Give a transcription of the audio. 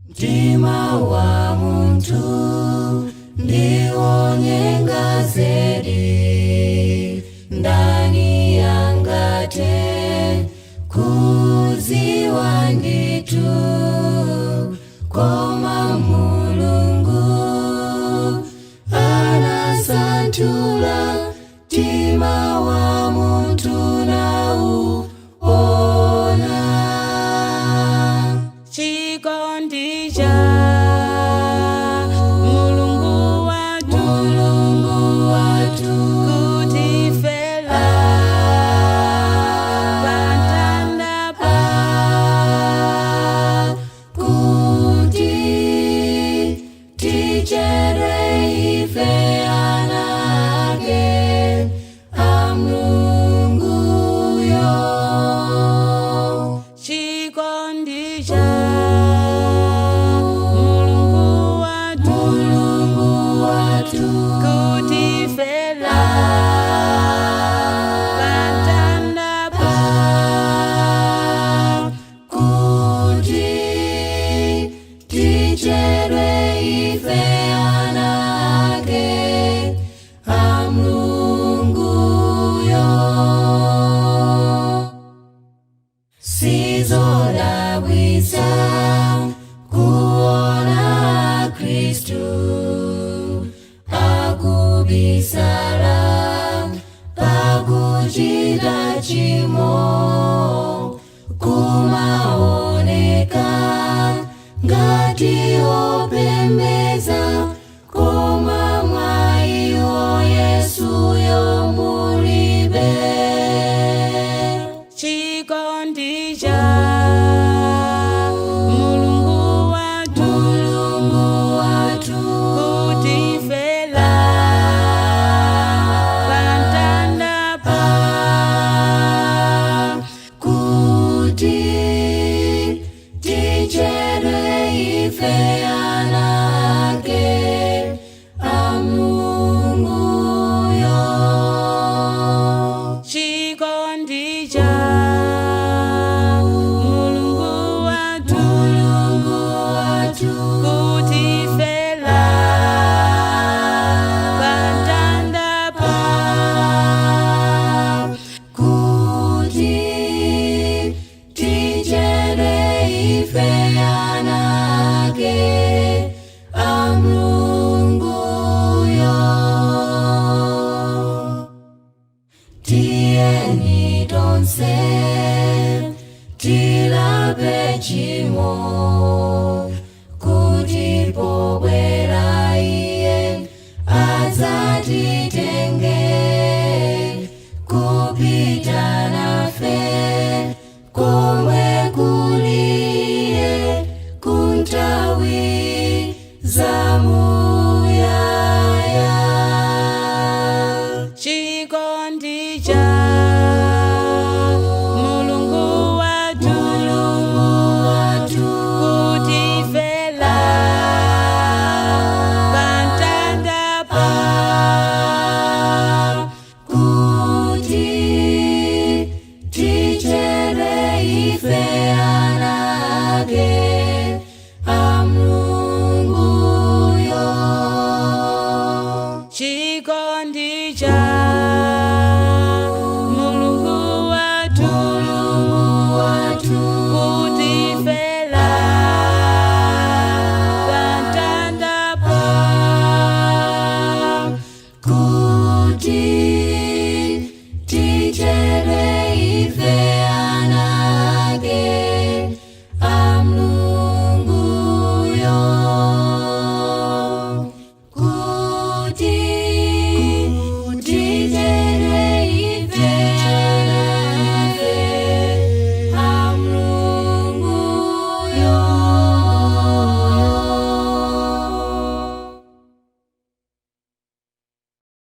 Mtima wa munthu ndiwonyenga zedi, ndani angathe kudziwa ndithu? Koma Mulungu anasanthula mtima wa munthu nauona. Chikondi cha Mulungu wathu, Mulungu wathu, kutifela pamtanda. Kuti tidyedwe ife ana ake a Mulunguyo. Chikondi cha Mulungu wathu, Mulungu wathu, kutifela pamtanda. Kuti tidyedwe ife ana ake a Mulunguyo. Sizodabwitsa kuona Khristu akubisala pakuchita chimo, kumaoneka ngati opembedza, koma mwa iwo Yesuyo mulibe. Chikondi cha Mulungu wathu, Mulungu wathu, kutifela pamtanda. Kuti tidyedwe ife ana ake a Mulunguyo. Chikondi cha Mulungu wathu, Mulungu wathu, kutifela pamtanda. Kuti tidyedwe ife ana ake.